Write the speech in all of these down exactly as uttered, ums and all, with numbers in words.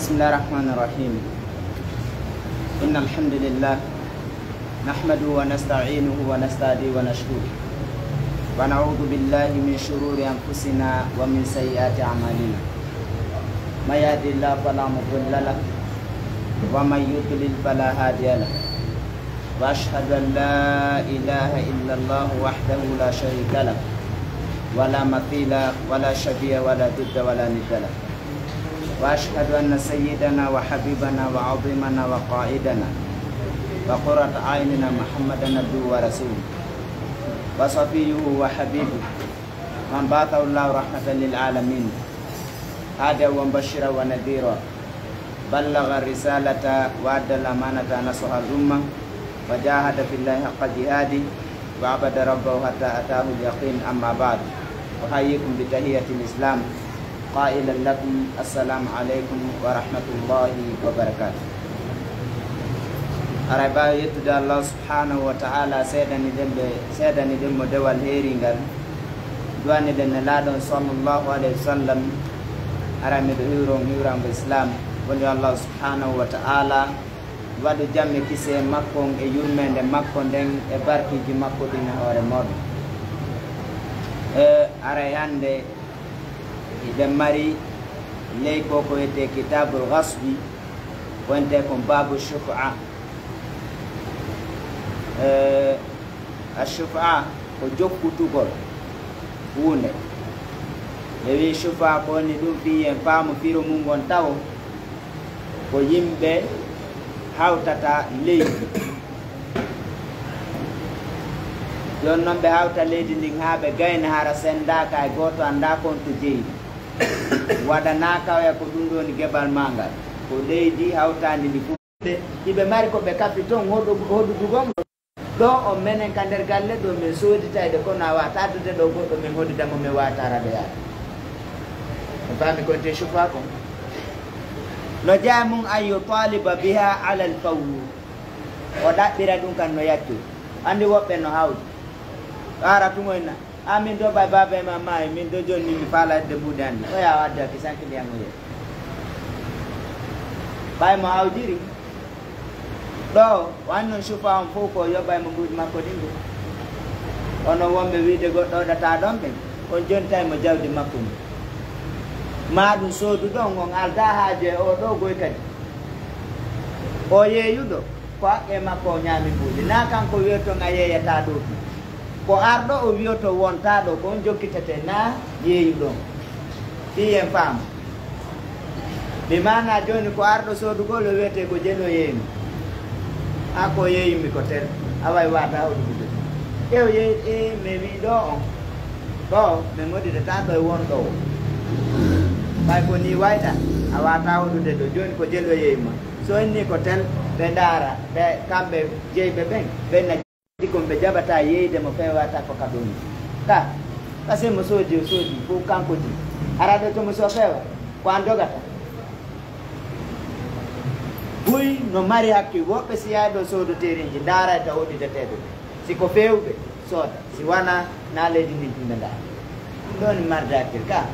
بسم الله الرحمن الرحيم. إن الحمد لله نحمده ونستعينه ونستهديه ونشكره، ونعوذ بالله من شرور أنفسنا ومن سيئات أعمالنا. من يهده الله فلا مضل له، ومن يضلل فلا هادي له. وأشهد أن لا إله إلا الله وحده لا شريك له، ولا مثيل، ولا شبيه، ولا ضد، ولا ند له. وأشهد أن سيدنا وحبيبنا وعظيمنا وقائدنا وقرة أعيننا محمدا عبده ورسوله وصفيه وحبيبه، من بعثه الله رحمة للعالمين، هاديا ومبشرا ونذيرا، بلغ الرسالة وأدى الأمانة ونصح الأمة، وجاهد في الله حق جهاده، وعبد ربه حتى أتاه اليقين. أما بعد، أحييكم بتحية الإسلام، قائلا لكم: السلام عليكم ورحمة الله وبركاته. Aray, ɓaawo yettude Allah subhanahu wa ta'ala, seedaniɗen ɓe, seedaniɗen mo dewal heeringal, duwaniɗen Nelaaɗo on sallallahu alayhi wa sallam. Aray, miɗo hiwro on hiwrango Islam, woni yo Allah subhanahu wa ta'ala waɗu jam e kisee makko on e yurmeende makko nden e barkiiji makko ɗin e hoore mooɗon. E, aray hannde hiɗen mari ley ko ko wiyetee Kitaabul Ghasbi, wonte kon baabu shufa. E, a shufa ko jokkutugol huunde. Ɓe wi'i shufa ko woni ɗum, fii en faamu firo mun ngon tawo, ko yimɓe hawtata leydi. Jooni non ɓe hawta leydi ndin haa ɓe gayna, hara senndaaka e gooto anndaa kon to jeyi. Waɗanaa kawya ko ɗum ɗoo woni geɓal maa ngal. Ko leydi hawtaandi ndi fow. Ɓe, hiɓe mari ko ɓe kafi ton hoɗu-, hoɗudu gom. Ɗoo on menen ka nder galle ɗoo men sooditayde, kono a waawataa addude ɗoo goɗɗo men hoddida mo, men waawataa radoyaade. On faami ko wonte shufa kon? No jeyaa mun an yutaliba biha alal fawr. O ɗaɓɓira ɗum kan no yaccori. Anndi woɓɓe no hawji. Ara tumoy na. A min do ɓay baaba e maa maayi, min do jooni min mi faalaa addude mbuuɗi an ɗin. O yaha o adda ki sanki ndiyam o yehi. Ɓay mo hawjiri. Ɗoo, o anndi non shufa on fow ko o yoɓay mo mbuuɗi makko ɗin ɗoo. Hono wonɓe wi'ude goɗɗo hoɗataa ɗon ɓen, on jontay mo jawdi makko ndin. Maa ɗum sooduɗo on, on aldaa haaju e oo ɗoo goy kadi. O yeeyuɗo, ko haqqee makko o ɲaami mbuuɗi. Naa kanko wi'oto on a yeeyataa ɗoo tun. Ko arɗo o wi'oto wontaa ɗoo, ko on jokkitetee, naa yeeyuɗo on. Fii en faamu. Bi maanaa jooni ko arɗo soodugol o wi'etee ko jelu o yeeymi. Haa ko o yeeymi ko tel, a way waataa hoɗude. E o yeeyi, e mi wi'i ɗoo on. Ɗoo, min hoɗidataa ɗoo e won ɗoo. Ɓay ko nii wayɗa, a waataa hoɗude ɗoo. Jooni ko jelu o yeeyma. So innii ko tel, ɓe ndaara, ɓe, kamɓe jeyɓe ɓen, ɓen na Ɗi kon ɓe jaɓataa yeeyde mo feewataa ko ka ɓe woni. Ka, ka sey mo soodi, o soodi, fow kanko di. Araa ɗoo to mo so feewa, ko an dogata. Buy no mari hakkil, woɓɓe si yaay ɗoo soodoteerinji, ndaaray taw hoɗideteeɓe ɓe. Si ko feewuɓe, sooda. Si wanaa, naa leydi ndin tun ɓe ndaara. Ɗum ɗoo woni marde hakkil ka.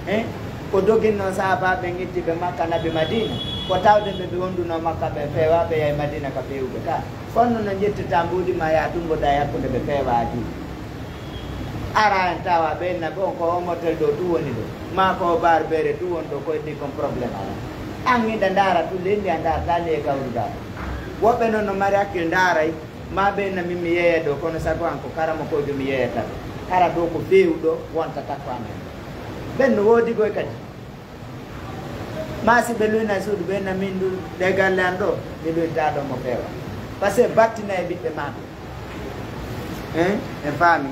Eh? Ko doginoo sahaabaaɓe ɓen itti ɓe Makka naɓi Madiina, ko tawde ɓe ɓe wondunoo Makka ɓen feewaa, ɓe yahi Madiina ka feewuɓe ka. Kono no njettirtaa mbuuɗi maa yaa tumboɗaa e hakkunde ɓe feewaa adii. Araa en tawa ɓe naɓi on ko o motel ɗoo tun woni ɗoo, maa ko o barbeere tun woni ɗoo, ko heddi kon problème alaa. An hiɗa ndaara tun leydi a ndaarataa ley e kawruɗaa ɗoo. Woɓɓe non no mari hakkil ndaaray, maa ɓe na min mi yeeya ɗoo, kono sago an ko karamokoojo mi yeeyata ɗoo. Hara ɗoo ko feewu ɗoo, wontata ko amen. Ɓen no woodi goy kadi. Maa si ɓe luyna e suudu, ɓe na min ɗun, ɗee galle an ɗoo, mi luyntaa ɗoo mo feewa. Parce que battina e ɓiɓɓe maa ɓe. Hein? En faami.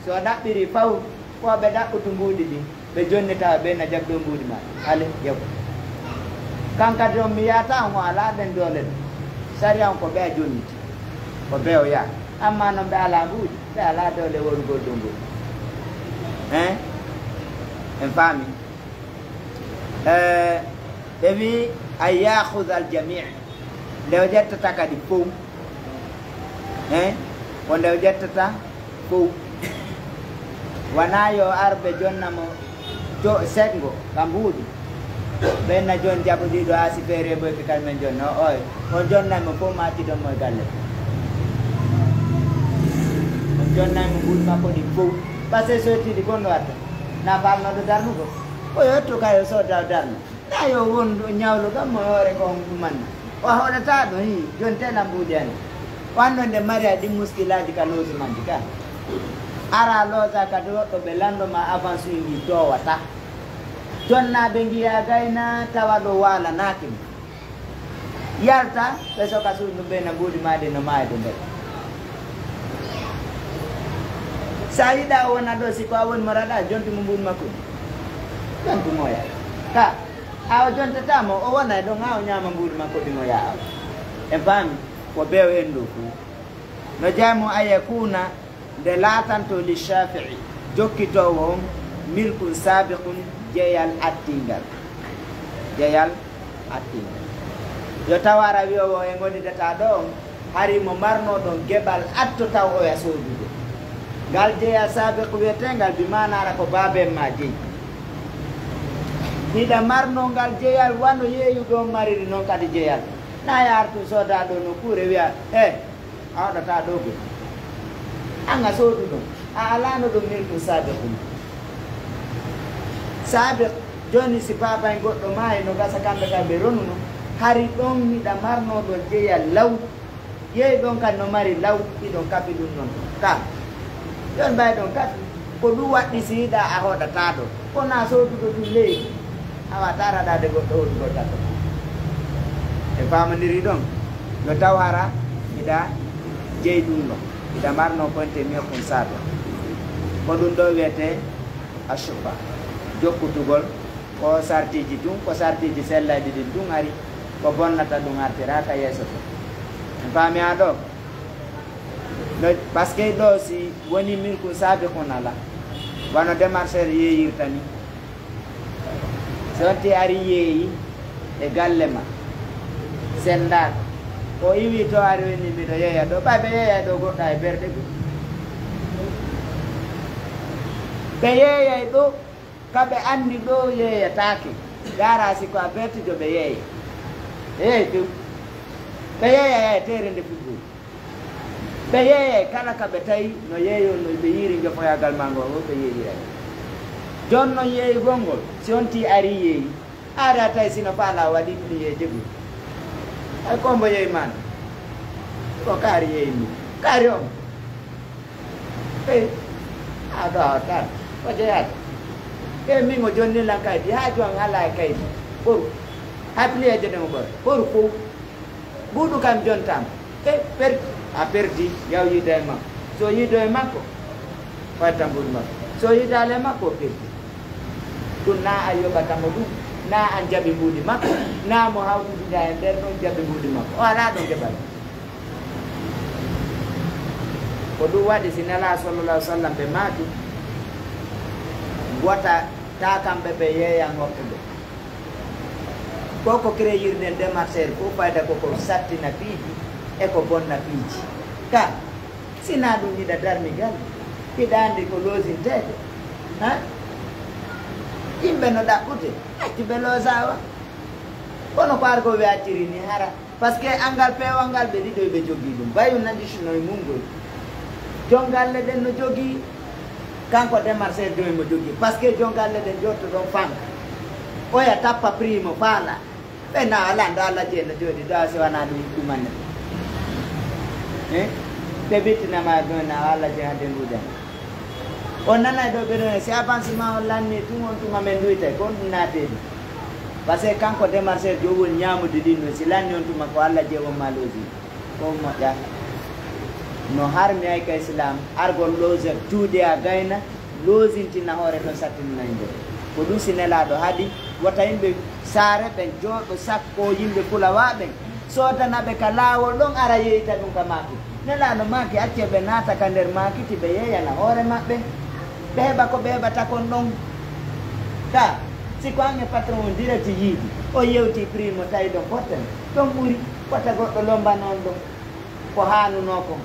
So a ɗaɓɓirii faw, ko ɓe ɗaɓɓutu mbuuɗi ɗin, ɓe jonni tawa ɓe na jaɓi ɗoo mbuuɗi maa. Ale, yaw. Kan kadi on mi yaata on, o alaa ɗen doole ɗon. Sariya on ko ɓe a jonniti. Ko ɓe o yaa. Amma non ɓe alaa mbuuɗi, ɓe alaa doole worugol ɗoo mbuuɗi. Hein? En faami? Eh, ɓe wi'i, "An ya'khudha al-jami'." Nde o ƴettata kadi fow. Eh? Ko nde o ƴettata fow. Wanaa yo ar ɓe jonna mo to sengo ka mbuuɗi. Ɓen na jon jaɓo ɗiɗo haa si feere boy ke kalmen jon no oy. On jonnay mo fof ma accidon mo e galle. On jonnay mo mbuuɗi makko ɗin fof. Parce que so yettiiɗi fof no watta. Na faalnooɗo darnugol. Ko yo yetto kay o sooda o darna. Na yo won ɗo ñawlo ɗon mo hoore ko on ɗumanna. O hoɗata ɗo hii, jon tela mbuuɗi ani. Wanno nde mari a ɗin muskilaaji ka loosi manji ka. Ara loosa ka goɗɗo ɓe lanndo ma avance uji ɗi toowata. Jonnaaɓe ngiyaa gayna tawa ɗo waalanaaki mo. Yalta, ɓe soka suudu ndun ɓe na mbuuɗi maade no maayde nder. Sa yiɗa o wona ɗo, si ko a woni mo raɗa, jonti mo mbuuɗi makko ɗi. Jonti mo ya. Ka, a o jontata mo, o wona e ɗon, a o ñaama mbuuɗi makko ɗi mo yaa. En faami, ko bew en ɗo fuu. No jaamu an yakuna Nde laatanto li Shaafi'i, jokkitoowo on, milkun saabiqun, jeyal attingal. Jeyal attingal. Yo taw hara wi'oowo e ngonidataa ɗo on, hari mo marnoo ɗon geɓal atto taw oya soodude. Ngal jeyal saabiq wi'eteengal bi maana hara ko baaben maa jeyi. Hiɗa marnoo ngal jeyal wano yeeyuɗo on mariri non kadi jeyal. Na yaara tun soodaa ɗo nokkuure wi'a, he, a waɗataa ɗoo goɗɗum. An a sooduno, a alaano ɗum milkun saabiqun. Saabiq, jooni si baabay goɗɗo maayi no gasa kamɓe kay ɓe ronuno, hari ɗon hiɗa marnoo ɗon jeyal law, yehi ɗon kan no mari law, hiɗon kafi ɗum non. Ka, ɗon ɓay ɗon kafi. Ko ɗum waɗɗi si yiɗaa a hoɗataa ɗo. Kono a sooduɗo ɗum leydi, a waawataa raɗaade goɗɗo hoɗugol takko. En faamondiri ɗon? Yo taw hara hiɗa jeyi ɗum ɗon. Hiɗa marnoo konte milkun saabiq. Ko ɗum ɗo wiyetee ashufa. Jokkutugol ko sartiiji tun, ko sartiiji sellayɗi ɗin tun ari, ko bonnata ɗum artiraaka yeeso ton. En faami haa ɗo? No, parce que ɗo si woni milkun saabiqun ala, wano démarcheur yeeyirta ni. Si on ti ari yeeyi e galle ma, senndaaka. O iwi to ari woni miɗo yeeya ɗo, ɓay ɓe yeeyay ɗo goɗɗo e berɗe goo. Ɓe yeeyay ɗo, ka ɓe anndi ɗo yeeyataake. Yaara si ko a bertijo ɓe yeeya. Ɓe yeeyay few. Ɓe yeeyay e teere nde football. Ɓe yeeyay kala ka ɓe tawi no yeeyoo, no ɓe yiiri njofoyaagal maa ngol, fow ɓe yeeyiray. Jon non yeeyugol ngol, si on tii arii yeeyi, aada tawi si no faalaa waɗi ɗum yeeje goo. Hay ko mbo yeeyi maan? Ko kaari yeeyi mi. Kaari on. Ey, a ɗo a tan. Ko jeyaade. Ey, min o jonni lan kaydi, haaju an alaa e kaydi. Ɓoru. Hay pliyeeje ɗen o ɓoru. Ɓoru fow. Mbuuɗu kan jontaama. E per-, a perdi, yaw yiida e makko. So yiido e makko, fayta mbuuɗu makko. So yiidaali e makko, o perdi. Ɗum naa a yoɓata mo ɗum, naa an jaɓi mbuuɗi makko, naa mo hawtuduɗaa e nder ɗon jaɓi mbuuɗi makko. O alaa ɗon geɓal. Ko ɗum waɗi si Nelaaɗo sallallahu alaihi wasallam ɓe maaki, wota taa kamɓe ɓe yeeyan hoɓɓe ɓe. Ko ko créirɗen démarcheur fof fayda ko ko sattina piiji e ko bonna piiji. Ka, si naa ɗum hiɗa darni galle, hiɗa anndi ko loosinteede, ha? Yimɓe no ɗaɓɓude, accu ɓe loosawa. Kono ko ar ko ɓe acciri ni hara, parce que angal peewal ngal ɓe ɗiɗo ɓe jogii ɗum. Bayu najisno e mum ngol. Jon galle ɗen no jogii, kanko démarcheur joyi mo jogii. Parce que jon galle ɗen jotto ɗon fanka. Oya tappa prix mo faala. Ɓe na ala ndo Alla jee no jooɗi ɗo, si wanaa ɗum ɗumanne. Eh? Ɓe ɓittinama ɗum na Alla jee hande nguuɗan. On nanay ɗo ɓe ɗon, si avancement on lanni tun on tuma men ɗuytay, ko on ɗum naatee ɗum. Parce que kanko démarcheur joowol ñaamude ɗin ɗon, si lanni on tuma ko Alla jee on ma loosi. Ko moƴƴa. No harmi ay ka Islam, argol loosa tuuɗe a gayna, loosintina hoore ton sattinana yimɓe. Ko ɗum si Nelaaɗo haɗi, wota yimɓe saare ɓen jooɗo sakkoo yimɓe fulawaa ɓen, soodana ɓe ka laawol ɗon ara yeeyita ɗum ka maaki. Nelaaɗo maaki accee ɓe naata ka nder maaki ti ɓe yeeyana hoore maɓɓe. Ɓe heɓa ko ɓe heɓata kon ɗon. Ka, si ko an e patron on direct yiidi, o yewti prix mo tawi ɗon fotten, ɗon ɓuri, wota goɗɗo lombana on ɗon. Ko haanunoo kon.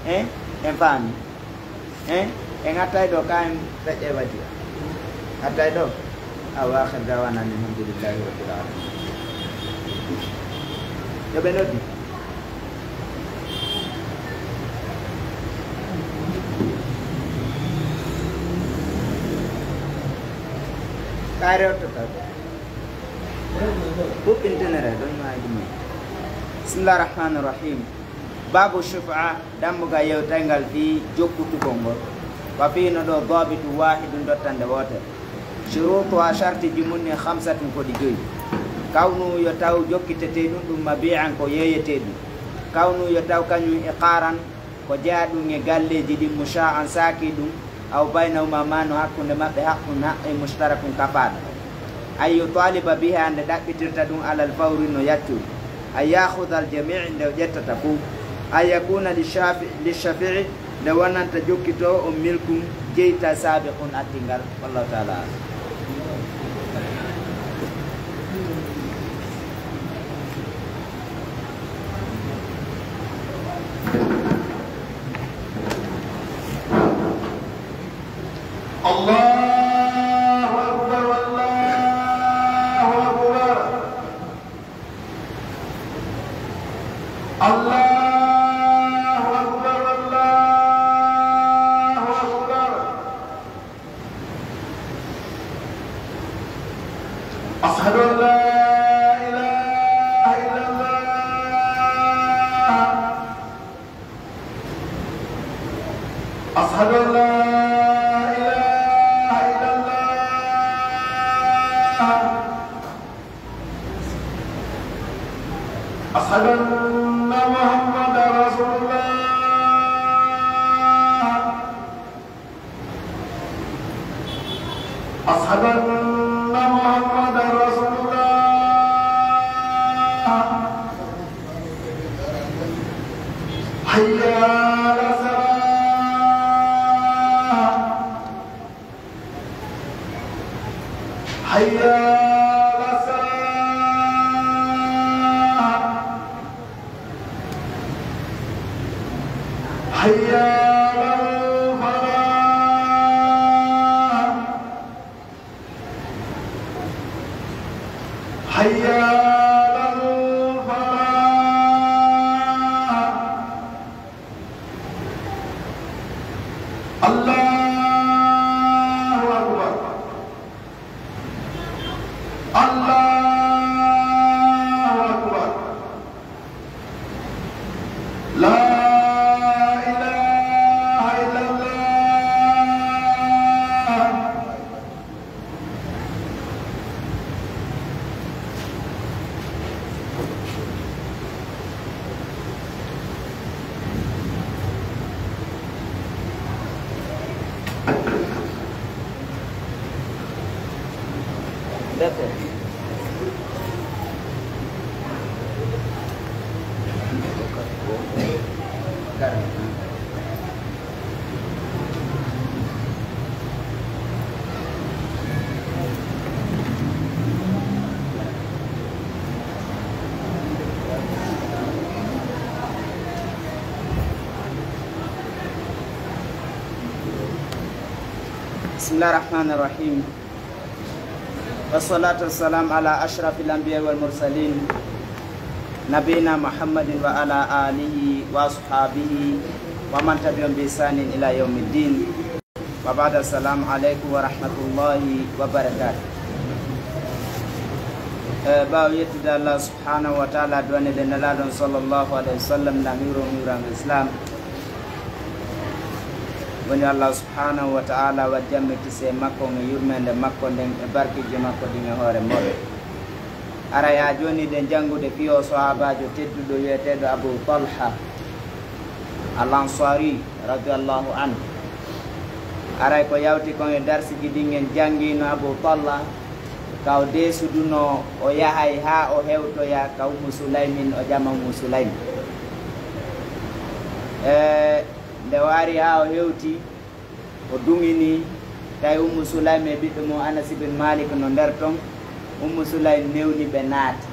Eh? En faami. Eh? En attay ɗo, ka en feƴƴe wadi. Attay ɗo. Wa akhir da'wana anil hamdulillahi rabbil alamin. Yo ɓe noddi. Kaare o total. Huɓɓintinere ɗon maaji mum. Bismillahir Rahmanir Rahim. Baabu shufa, dambugal yewtaygal fii jokkutugol ngol. Wa fii no ɗoo daabitu waahidun, dottande wootere. Shuruutuha, shartiiji mun ɗin, khamsatun, ko ɗi joyi. Kawnu, yo taw jokkitetee ɗun ɗun mabi'an, ko yeeyetee ɗun. Kawnu, yo taw kañun iqaaran, ko jeyaa ɗun e galleeji ɗin, mushaa'an, saakii ɗun, aw baynahuma, maa no hakkunde maɓɓe, haqqun, haqqe, mushtarakun, kafaaɗo. An yutaliba biha, nde ɗaɓɓitirta ɗun, alal fawri, no yaccuri. An ya'khudhal jamii', nde o ƴettata fow. An yakuna lishafi-, lishafi'i, nde wonanta jokkitoowo on milkun, jeytal, saabiqun, attingal. Wallahu ta'ala a'lam. الله أكبر، الله أكبر. الله أكبر، الله أكبر. أشهد أن لا إله إلا الله. أشهد أن لا إله إلا الله. أشهد أن محمدا رسول الله. أشهد أن محمدا رسول الله. حي على الصلاة. حي على الصلاة. حي على الفلاح. حي على الفلاح. الله أكبر. الله أكبر. لا إله إلا الله. D'accord. بسم الله الرحمن الرحيم. والصلاة والسلام على أشرف الأنبياء والمرسلين، نبينا محمد وعلى آله وأصحابه ومن تبعهم بإحسان إلى يوم الدين. وبعد، السلام عليكم ورحمة الله وبركاته. Eh, ɓaawo yettude Allah subhanahu wa ta'ala, du'anee Nelaaɗo on sallallahu alayhi wa sallam, ndaa hiwro hiwrango Islam. Woni Allah subhanahu wa ta'ala waɗ jam e kisee makko on e yurmeende makko nden e barkiiji makko ɗin e hoore mooɗon. Aray haa jooni eɗen janngude fii oo sahaabaajo tedduɗo wi'eteeɗo Abu Talha Al-Ansari radiyallahu anhu. Aray ko yawti kon e darsiiji ɗin en janngiino Abu Talha, ka o deesudunoo o yahay haa o hewtoya ka Ummu Sulaymin, o ƴama Ummu Sulaym. E, nde o ari haa o hewti, o duŋini, tawi Ummu Sulaym e ɓiɗɗo mum Anas ibn Malik no nder ton. Ummu Sulaym newni ɓe naati.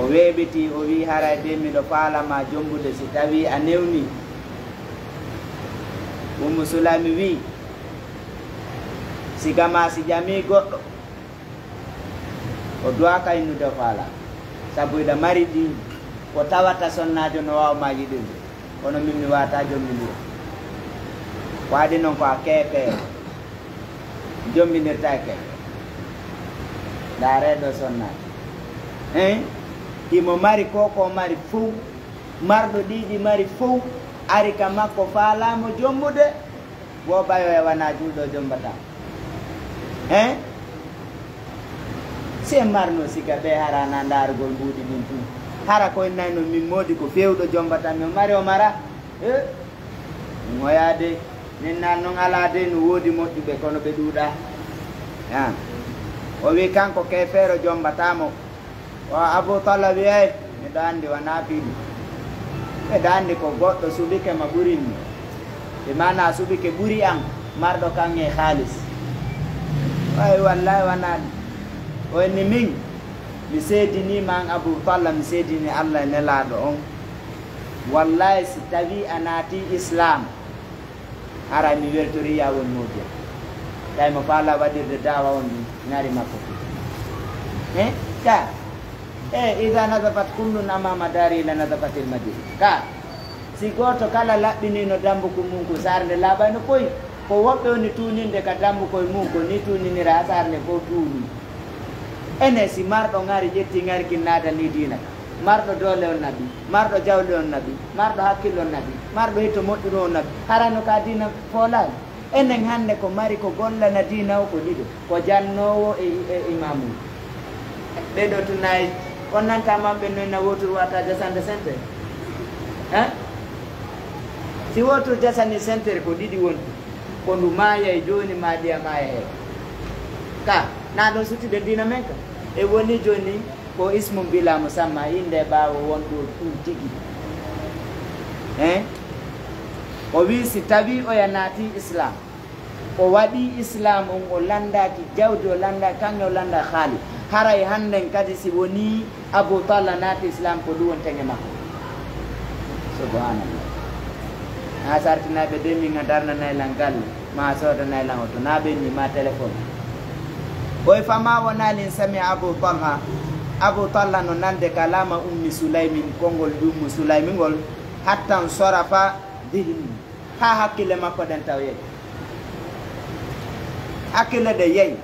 O weeɓiti, o wi'i, "Haray de miɗo faala ma jombude si tawii a newni." Ummu Sulaym wi'i, Siga maa si ƴamii goɗɗo, o duwaaka innude o faalaa. Sabu hiɗa mari ɗi ko tawata sonnaajo no waawa maa yiɗirde. Kono min mi waawataa jommbindirde. Ko adii non ko a keekeeɗo. Jommbindirtaa e keekeeɗo. Ndaaree ɗoo sonnaajo. Hein? Himo mari ko ko mari fow. Marɗo ɗi ɗi mari fow. Ari ka makko faalaa mo jommbude. Wo ɓayoya wanaa juulɗo jommbata. Hein? Si en marno siga ɓe hara na ndaarugol mbuuɗi ɗin tun. Hara ko en nayno min moodi ko feewɗo jommbata min mari o mara. Eh? Ngoyaade. Nin nan non alaa de no woodi moƴƴuɓe kono ɓe ɗuuɗaa. Ah. O wi kanko keefeero jommbata mo. O Abu Talha wi'ay, "Miɗo anndi wanaa fii ɗum. Miɗo anndi ko goɗɗo suɓike ma ɓuri mi. Bi maanaa suɓike ɓuri an, marɗo kan e haalis." Ay, wallaahi wanaa ɗum. O inni min, mi seedinii ma an Abu Talha, mi seedinii Allah e Nelaaɗo on. Wallaahi si tawii a naatii Islaam, Haray mi weltorii yaa won moodi am. Tawi mo faalaa waɗirde daawa on ɗum ŋari makko fuu. Eh? Ka. Eh, iza nazafat kullun amama dari la nazafatil madina. Ka. Si gooto kala laɓɓiniino dambuku mum ko saare nde laaɓayno koy, ko woɓɓe woni tuuninde ka dambukoy mum ko ni tuuninira haa saare nde fof tuuni. Enen si marɗo ŋari ƴetti ŋari kin naada ni diina ka. Marɗo doole on naɓi, marɗo jawle on naɓi, marɗo hakkille on naɓi, marɗo hito moƴƴuɗo on naɓi. Harano ka diina foolaali. Enen hannde ko mari ko gollana diina o ko ɗiɗo, ko jannoowo e, e imaamu. Ɓee ɗoo tun nayi, on nanta man ɓe noyna wooturu wata jasande sentere. Hein? Si wooturu jasani sentere ko ɗiɗi wonti, ko ndu maayay jooni maa ɗiya maaya hee. Ka, na ɗon suttude diina men ka. E woni jooni Ko ismun bila musamma, innde ɓaawo wonɗo ɗum tigi. Hein? O wi'i si tawii oya naatii Islaam, o waɗii Islaam on, o lanndaaki jawdi, o lanndaaki kaŋŋe, o lanndaaki haali. Haray hannden kadi si wonii Abu Talha naati Islaam, ko ɗum woni teŋe makko. Subhanallah. Haa sartinaaɓe de min a darnanay lan galle. Ma a soodanay lan oto, na ɓenni ma telefon. Oy fama wonali in sami Abu Talha. Abu Talha no nande kalama Ummi Sulaymin, konngol Ummu Sulaymi ngol, hattan sorafa dihni. Haa hakkille makko ɗen taw yehi. Hakkille ɗe yehi.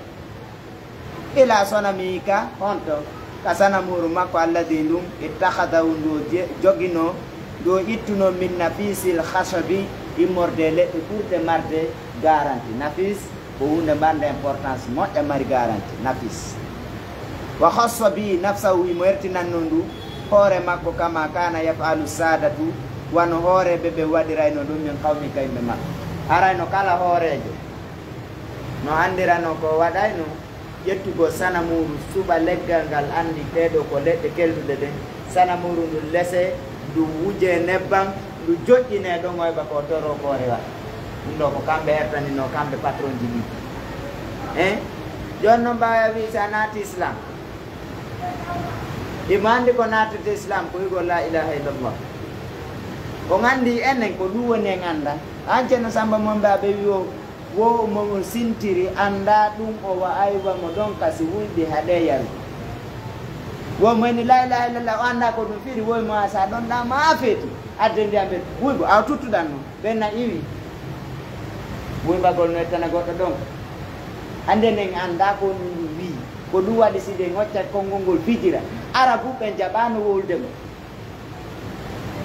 Ila sonami ka honto? Ka sanamuuru makko alladi ndun ittakhadahu ndu je-, joginoo, ndu ittunoo min nafisil khashabi, immorde leɗɗe ɓurɗe marde garanti. Nafis ko huunde marnde importance, moƴƴa mari garanti. Nafis. Wa khassa bi nafsahu, imo hertinannoo ndu hoore makko, kama kana yaf'alu sadatu, wano hooreeɓe ɓe waɗiraynoo ɗum min qawmi ka yimɓe makko. Arayno kala hooreejo no anndiranoo ko waɗaynoo, ƴettugol sanamuuru, suɓa leggal ngal, anndi ɗee ɗoo ko leɗɗe kelduɗe ɗen. Sanamuuru ndun lesee, ndu wujee nebban, ndu joƴƴinee ɗon, o heɓa ko o toroo ko o rewa. Ɗum ɗoo ko kamɓe hertaninoo, kamɓe patronji ɗin. Hein? Jooni non ɓaawo a wi'i si a naati Islam, himo anndi ko naatirta Islam, ko wi'ugol laa ilaaha illallah. On anndi enen ko ɗum woni en annda. An Ceerno Samba Mombe aɓe wi'o Wo mo mo sintiri anndaa ɗum, o wa'aywa mo ɗon ka si wuyɓe haɗee yaru. Wo mo eni laa ilaaha illallah, o anndaa ko ɗum firi, woy mo a sa ɗon ɗaa ma a feeti. Adde mbiya mbe wuyɓo, aw tuttuɗan non. Ɓen na iwi. Wuyɓagol no ettana goɗɗo ɗon. Hannde nen anndaa ko ɗum ɗum wi'i. Ko ɗum waɗi si ɓe ngocca konngol ngol fijira. Arabuɓe ɓen jaɓaano wowlude mo.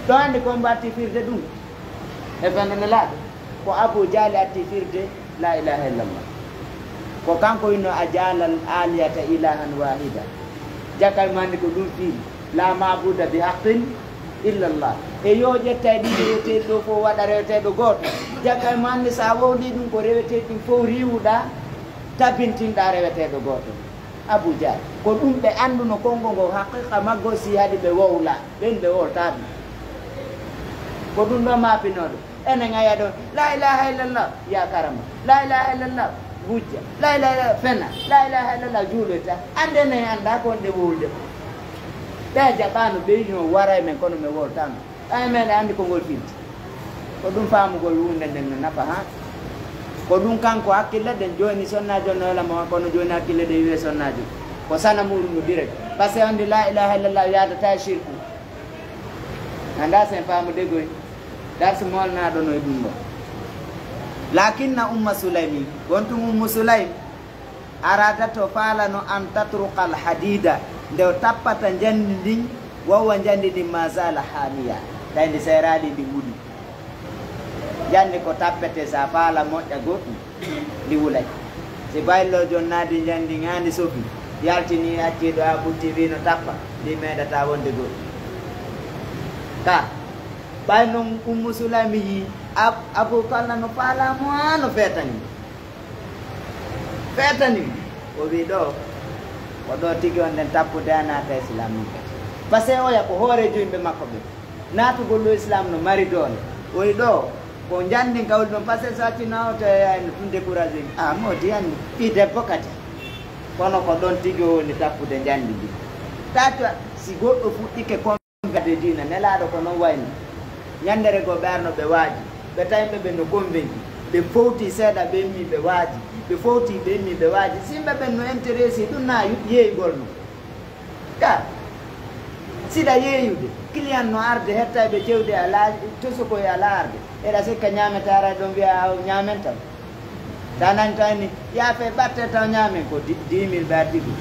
Ɗo anndi ko mbo atti firde ɗum e fenndo Nelaaɗo, ko Abu Jahli atti firde laa ilaaha illallah. Ko kanko winno: "A ja'alal aalihata ilaahan waahida." Jaka himo anndi ko ɗum firi, "Laa ma'buuda bi haqqin illallah." E yo ƴetta e ɗiɗi reweteeɗi ɗo fof waɗa reweteeɗo gooto. Jaka himo anndi so a wowlii ɗum ko reweteeɗi ɗin fof riiwuɗaa, tabintinɗaa reweteeɗo gooto. Abu Jahal. Ko ɗum ɓe annduno konngo ngo haqiqa maggo, si haɗi ɓe wowla, ɓen ɓe wowltaa ɗum. Ko ɗum ɗo maapinoo ɗum. Enen aya ɗon, "Laa ilaaha illallah, ya karama. Laa ilaaha illallah, wujja. Laa ilaaha illallah, fena. Laa ilaaha illallah, juuloyta." Annde enen anndaa ko wonde wowlude. Ɓe jaɓaano, ɓe yiɗino wara e men, kono men wowltaano. Ɓay meɗen anndi ko ngol firti. Ko ɗum faamugol huunde nden no nafa, haa? Ko ɗun kanko hakkille ɗen jooni sonnaajo no wela mo, kono jooni hakkille ɗen wi'e sonnaajo. Ko sana muɗum no direct. Parce que on di la ilaha illallah yaadataa e shirku. Anda sen faamude goy. Darsi moolnaaɗo no e ɗum ɗo. Lakinna Umma Sulaimi, wontum Ummu Sulaim, aradat o faalano an tatruqa al hadida, nde o tappata njandi ndin, wa huwa njandi ndin ma zala hamiya, tawi ndi seeraali ndi wuli. Njandi ko tappete sa faala moƴƴa goɗɗum, ndi wulay. Si baylo jon naadi njandi ŋaani sofi, yaltini acci ɗo a ɓutti wino tappa, ndi meeɗata wonde goɗɗum. Ka, ɓay non Ummu Sulaimi yi Ab-, Abu Talha no faala mo haa no feetani. Feetani. O wi ɗo, ko ɗo tigi on nden tappude a naata Islam mun kadi. Parce que oya ko hooreejo yimɓe makko ɓe. Naatugol ɗo Islam no mari doole. O wi ɗo, ko njandin kawli ɗon, parce que so acci no awta e ay no tun découragé. Ah, mo di anndi. Fii debbo kadi. Kono ko ɗon tigi o woni tappude njandi ndi. Tata, si goɗɗo fuɗɗike kon Gade diina, Nelaaɗo ko non wayno. Ɲannde goo ɓe arno ɓe waaji, ɓe tawi ɓe ɓen no convaincu, ɓe fowti seeɗa ɓe immi ɓe waaji, ɓe fowti ɓe immi ɓe waaji. Sinɓe ɓen no intéressé, ɗum na yeeyugol non. Ka, siɗa yeeyude, client no arde, hettayɓe cewde alaa, tosokoy alaa arde. Eɗa sikka ɲaametaara ɗon wi'a a ɲaamen tan. Sa nani tawi ni, yaafe ɓatte taw ɲaamen ko di-, dix mille ɓe addi ɗum.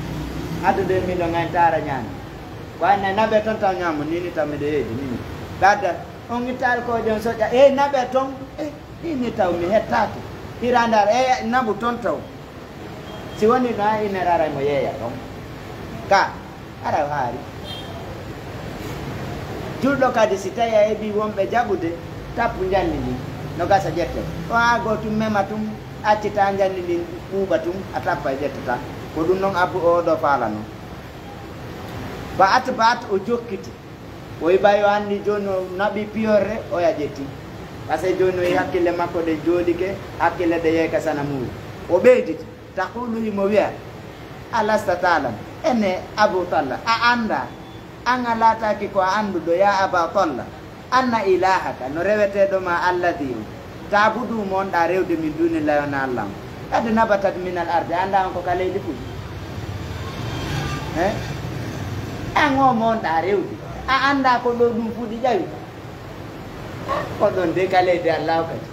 Addude miɗo ŋayntaara ɲaami. Ko anna naɓe ton taw ɲaamu, nini taw miɗo yeedi, nini. Ɓe adda, on ittaali ko jon soƴƴa, e naɓe ton, e nini taw mi hettaaki. Hira ndar, e naɓu ton taw. Si woni no a iner aray mo yeeya ton. Ka. Hara o haari. Julɗo kadi, si tawi a heɓii wonɓe jaɓude, tappu njanndi ndin, no gasa ƴettee. O haa goo tun mema tun, accitaa njanndi ndin ɓuuɓa tun, a tappa e ƴettataa. Ko ɗun non Abu oo ɗoo faalano. Fa atba'at, o jokkiti. O iɓay o anndi jooni o naɓi piyorre, oya ƴetti. Parce que jooni o yi hakkille makko ɗen jooɗike, hakkille ɗen yehi ka sanamuuru. O ɓeyditi. Taqulu, himo wi'a, alasta ta'lam, ene Abu Talha, a anndaa, an a laataaki ko a annduɗo, ya Aba Talha, anna ilahaka, no reweteeɗo maa alladi on, ta'budu mo wonɗaa rewde min dunillahi wonaa Alla on. Qad nabatat minal ardi, a anndaa on ko ka leydi fuɗi? He? An o mo wonɗaa rewde, a anndaa ko ɗoo ɗum fuɗi ƴawi? Ko ɗon de ka leydi Alla o kadi.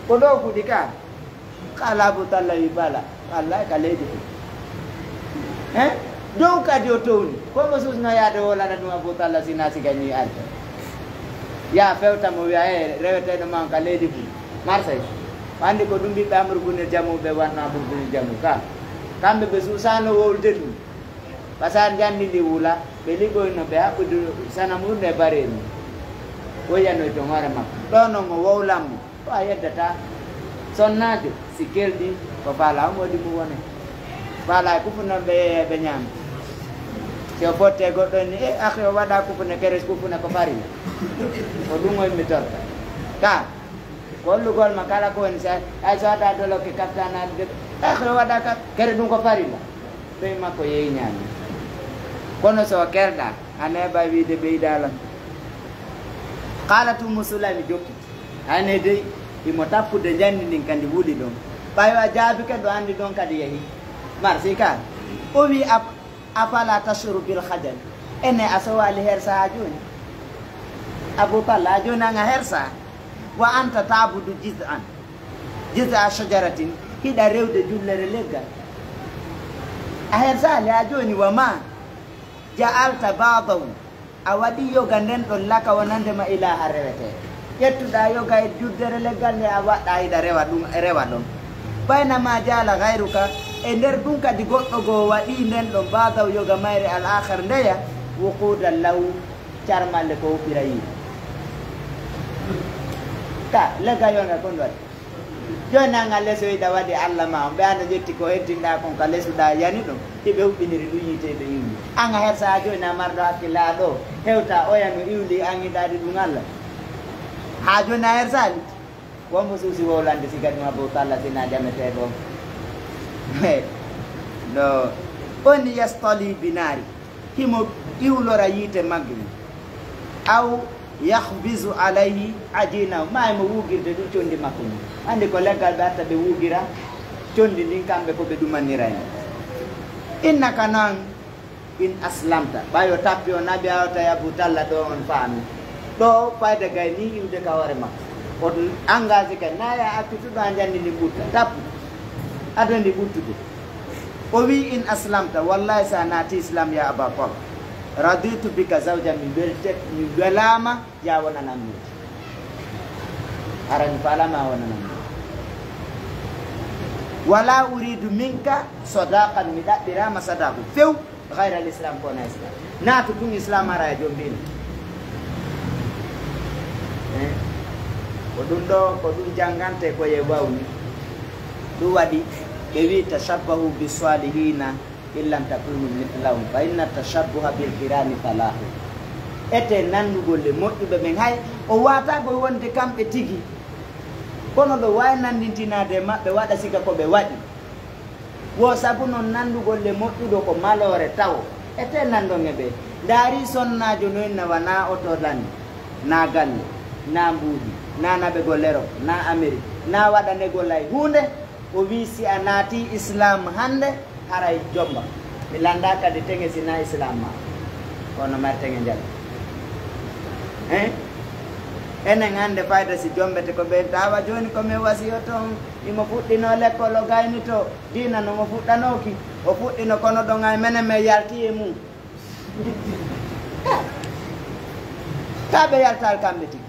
Ko ɗoo fuɗi ka? Qala Abu Talha wi bala, wallahi ka leydi fu. He? Dow kadi o towni. Ko mo susno yaade wolana ɗum Abu Talha si na siga ni arde. Ya fewta mo wi'a, e, reweteeɗo maa on ka leydi fu. Marseille. Andi ko ɗum ɓiɓɓe Amru bunil Jamu ɓe wanno Amru bunil Jamu ka. Kamɓe ɓe susano wowlude ɗum. Ɓasa njanndi ndi wula, ɓe liɓoyno ɓe haɓɓude sanamuuru nde bareeru. O yanoy ton hoore makko. Ɗo non o wowlan mo. Ko a yeddataa sonnaajo, si kelɗi, ko faalaa on waɗi mo wone. Faalaa e kufu non ɓe yeeyay ɓe ɲaama. Si o fottee goɗɗo ni, e, akhi, o waɗaa kufu ne, kere kufu ne ko farilla. Ko ɗum o immitorta. Ka, ko hollugol ma kala ko woni, si a, hay so waɗaa dolokke kaftanaade de, akhi, o waɗaa ka, kere ɗum ko farilla. Ɓey makko yeeyi ɲaami. Kono so o kelɗaa, a neeɓay wiide ɓeydaa lan. Qaalat Ummu Sulaym jokki. Ane dey, himo tappude njanndi ndin ka ndi wuli ɗon. Ɓay o jaabike ɗo anndi ɗon kadi yehi. Marsi ka. O wi, "Af-, afala tashuru bil khajal?" Ene a sowaali hersa haa jooni? Abu Talha, haa jooni an a hersa? Wa anta ta'budu jiz'an. Jiz'a shajaratin, hiɗa rewde jullere leggal. A hersaali haa jooni, wa ma ja'alta ba'dahu, a waɗii yoga nden ɗon laka wonande ma ilaaha rewetee. Ƴettuɗaa yoga e juddere leggal nde a waɗɗaa hiɗa rewa ɗum, rewa ɗon. Baynama ja'ala ghayruka, e nder ɗum kadi goɗɗo goo waɗii nden ɗon ba'dahu yoga mayre al-akhar ndeya, wuqudan lahu, carmalle ko huɓɓira yiite. Ka, leggal yo ngal kon waɗi. Jooni an a lesoyɗa waɗi Alla ma on, ɓe an a ƴetti ko heddinɗaa kon ka lesuɗaa yani ɗon, hiɓe huɓɓiniri ɗum yiite ɓe iwli. An a hersa haa jooni a marɗo hakkille haa ɗoo, hewta oya no iwli an hiɗaade ɗum Alla. Haa jooni a hersaali? Wonmo suusi wowlande siga ɗum Abu Talha si na jameteeɗo on. No, on yastali binaari. Himo iwlora yiite magge nde. Aw yahbizu alayhi ajinahu, maa himo wugirde ɗum conndi makko ndin. Anndi ko leggal ɓe hatta ɓe wuugira conndi ndin, kamɓe ko ɓe ɗumanira en. Innaka non in aslamta. Ɓay o tappi o naɓi a o tawi Abu Talla ɗo on faami. Ɗo fayda gay ni iwde ka hoore makko. O engagé kay na ya accu tuɗo a njanndi ndi ɓutta. Tappu. Ada ndi ɓuttude. O wi in aslamta. Wallahi sa naati Islam ya Aba Talla. Raditu bika zawja mi welte, mi welaama. Ya wonanan mi. Arani faala ma wonanan mi. Wala uridu minka sadaqan, mi ɗaɓɓiraama sadaku few, ghayra al-islam, ko na Islam. Naatu tun Islam ara e jombina. Eh? Ko ɗun ɗo, ko ɗun janngante ko ye wawni. Ɗun waɗi, ɓe wi, "Tashabbahu bi salihina." "In lam takunu mithlahum, fa inna tashabbuha bil kirami falahu." Ete nanndugol e moƴƴuɓe ɓen, hay o waataako wonde kamɓe tigi. Kono ɗo waawi nanndintinaade e maɓɓe, waɗa sika ko ɓe waɗi. Wo sabu non nanndugol e moƴƴuɗo ko maloore tawo. Ete nanndon e ɓe. Ndaari sonnaajo no inna wanaa oto lani, naa galle, naa mbuuɗi, naa naɓegol Erop, naa Amerik, naa waɗanegol hay huunde. O wi'i, si a naati Islaam hannde, haray jomba. Mi lannda kadi teŋe si na Islaam ma. Kono mari teŋe njaɓi. Hein? Enen hannde fayda si jombete ko ɓe tawa jooni ko min wasiyoto on. Imo fuɗɗino lekkol o gaynito. Diina no mo fuɗɗanooki. O fuɗɗino kono ɗon ay menen men yalti e mum. Taa ɓe yaltaali kamɓe tigi.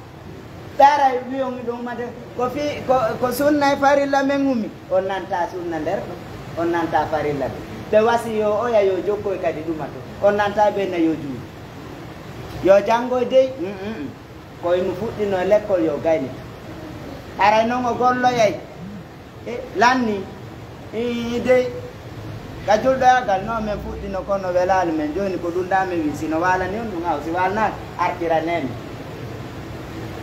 Ɓe aray wi'on hiɗon ummade ko fii, ko, ko sunna e farilla men ummi. On nanta sunna nder ɗon. On nanta farilla ɗon. Ɓe wasi yo oya yo jokkoy kadi ɗuma to. On nanta ɓe na yo juulu. Yo janngoy dey. Mm, mm, mm. Ko imo fuɗɗino lekkol yo gaynito. Haray non o golloyay. E, lanni. Ii, dey. Ka julɗoyaagal no men fuɗɗino kono welaali men. Jooni ko ɗun ɗaa men wi. Si no waalani on ɗun haw. Si waalnaaki, artiranee mi.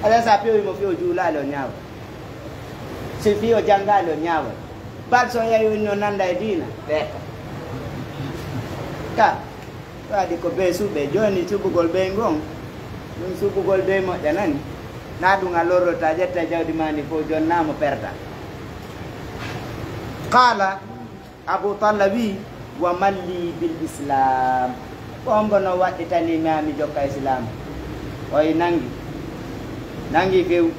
Alaa sa piyowi mo fii o juulaali o ñaawa. Si fii o janngaali o ñaawa. Bal so yeewi no nanda e diina. Ɓeeta. Ka. Waɗi ko bee suɓe. Jooni suɓugol bee ngon. Ɗun suɓugol bee moƴƴanani. Naa ɗun a lorrota ƴetta jawdi maa ndi fow jonnaa mo perda. Qaala, Abu Talla wi'i, "Wa man lii bil Islaam?" Ko hombo no waɗɗitanii mi haa mi jokka Islaam? O yi nangi. Nangi few.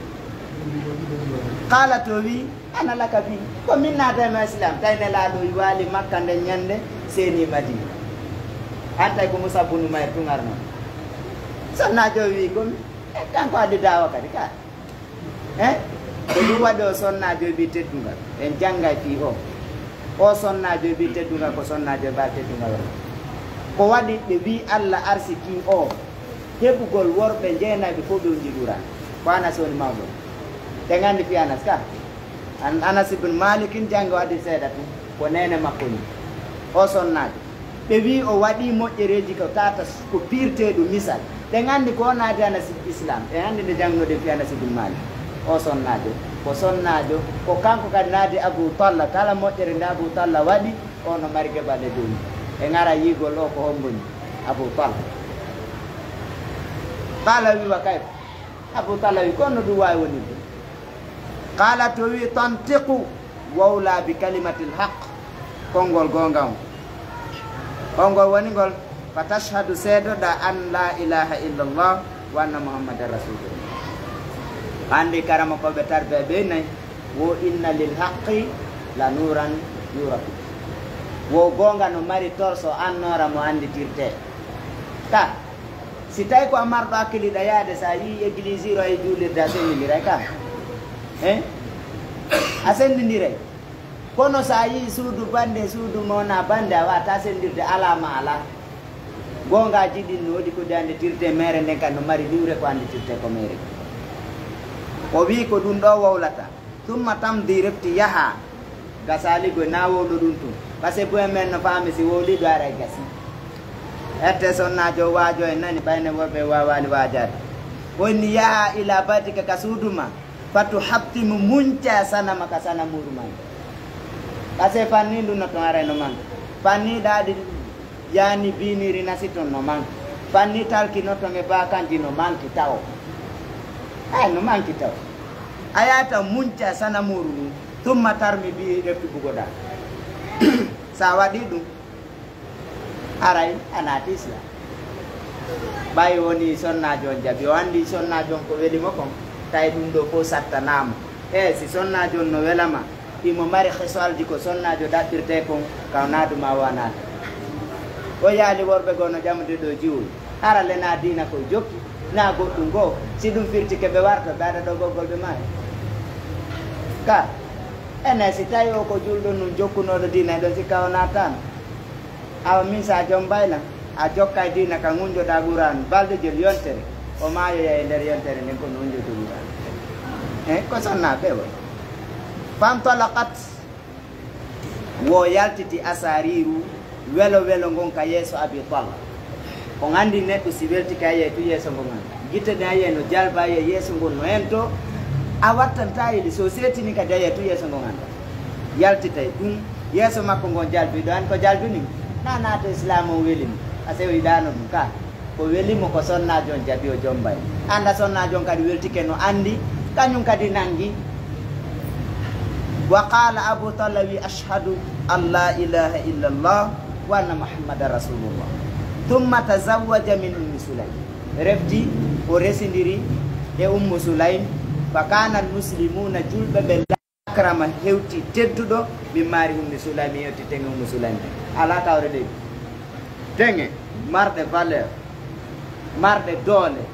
Qaala to wi'i, "Ana laka bi." Ko min naata e ma Islaam. Tawi Nelaaɗo o waali Makka nden ñande seeni Madiina. An tawi ko Mus'ab bunu Umayr tun arno. Sonnaajo o wi'i ko mi. E kanko addi daawa kadi ka. Eh? Ko ɗun waɗi o sonnaajo ɓii teddungal. En janngay fii o. O sonnaajo ɓii teddungal ko sonnaajo ɓaa teddungal o. Ko waɗi ɓe wi'i Alla arsikii o heɓugol worɓe jeenayɓe fow ɓe wonji Qur'aan. Ko Anas woni mawɗo. Ɗen anndi fii Anas ka? An-, Anas ibn Malik in janngi o addi seeɗa tun. Ko neene makko ni. O sonnaajo. Ɓe wi'i o waɗii moƴƴereeji ko tata ko piirteeɗo misal. Ɗen anndi ko on aadi Anas Islaam. Ɗen anndi nde janngunoɗen fii Anas ibn Maalik. O sonnaajo, ko sonnaajo, ko kanko kadi naadi Abu Talla. Kala moƴƴere nde Abu Talla waɗi, o no mari geɓal e dow mum. E ŋara yi'ugol o ko hombo ni? Abu Talla. Qala wi wa kayfa? Abu Talla wi, ko honno ɗun waawi wonirde? Qala to wi, tantiqu, wowla bi kalimatil haq, konngol goonga on. Konngol woni ngol, fa tashhadu, seedoɗaa, an la ilaha illallah, wa anna Muhammadan rasulullah. Anndi karamokooɓe tarbiya ɓe nayi, wo inna lil haqqi la nuuran yuraku. Wo goonga no mari torso annoora mo annditirtee. Ka, Si tawi ko a marɗo hakkiliiɗa yaade, so a yi'ii egiliisiiru e juulirde, a senndindiray ka? Hein? A senndindiray. Kono so a yi'ii suudu bannde, suudu mo wonaa bannde, a waawataa senndirde, alaa ma alaa. Goongaaji ɗin no woodi ko ɗi annditirtee, meere nden kan no mari niwre ko annditirtee ko meere. O wi'i ko ɗun ɗoo wowlata. Summa tamdi refti yaha. Gasaali goy na wowlo ɗun tun. Parce que bu'en men no faami si wowlii ɗun aray gasi. Ette sonnaajo waajo en nani ɓayne worɓe waawaali waajaade. O inni yaha ila baytika ka suudu ma. Fatu hattimu munca sanama ka sanamuuru man. Parce que fanni ɗun no ton aray no manka. Fanni ɗaɗi Yani biiniri nasi ton no manki. Fanni talki no ton e baakanji no manki tawo. Ay, no manki tawo. A yaata munca sanamuuru ndun, ثم ترمي به, refti bugoɗaa. Si a waɗii ɗun, haray a naati Islaam. Ɓay wonii sonnaajo on jaɓi, o anndii sonnaajo on ko weli mo kon, tawi ɗun ɗoo fow sattanaama. E si sonnaajo on no wela ma, himo mari hisalji ko sonnaajo ɗaɓɓirtee kon, ka o naadu maa o a naata. O yaali worɓe goo no ƴamude ɗoo jiwol. Hara le naa diina ko jokki, naa goɗɗun goo. Si ɗun firtike ɓe warta, ɓe ada ɗoo goggol ɓe maayi. Ka, enen si tawi o ko julɗo nun jokkunooɗo diina e ɗon, si ka o naataano. Awa min si a jombaay lan, a jokkay diina ka ŋunjoɗaa Qur'aanu, balɗe jelu yontere, o maayoyay e nder yontere nden ko no ŋunjoyta Qur'aanu. Eh, ko sonnaa ɓe woni. فانطلقت. Wo yaltiti asaariiru welo welo ngon ka yeeso Abii Talha. On anndi neɗɗo si weltike a yi'ay tun yeeso ngon an. Gite ɗen a yi'ay no jalba, a yi'ay yeeso ngon no hentoo. A wattantaa yeli, si o seetinii kadi a yi'ay tun yeeso ngon an. Yaltitay ɗun, yeeso makko ngon jalbi, ɗo an ko jalbini mo. Naa naata Islaam on weli mo. A sewiɗaano ɗun ka. Ko weli mo ko sonnaajo on jaɓi o jombay. Annda sonnaajo on kadi weltike no anndi, kañun kadi nangi. وقال أبو طلحة: أشهد أن لا إله إلا الله وأن محمدا رسول الله. ثم تزوج من أم سليم. Refti o resindiri e Ummu Sulaym. فكان المسلمون, julɓe ɓen, أكرم, hewti tedduɗo, من مهر أم سليم, hewti teŋe Ummu Sulaym. Alaa kawre ɗen. Teŋe marɗe valeur, marɗe doole,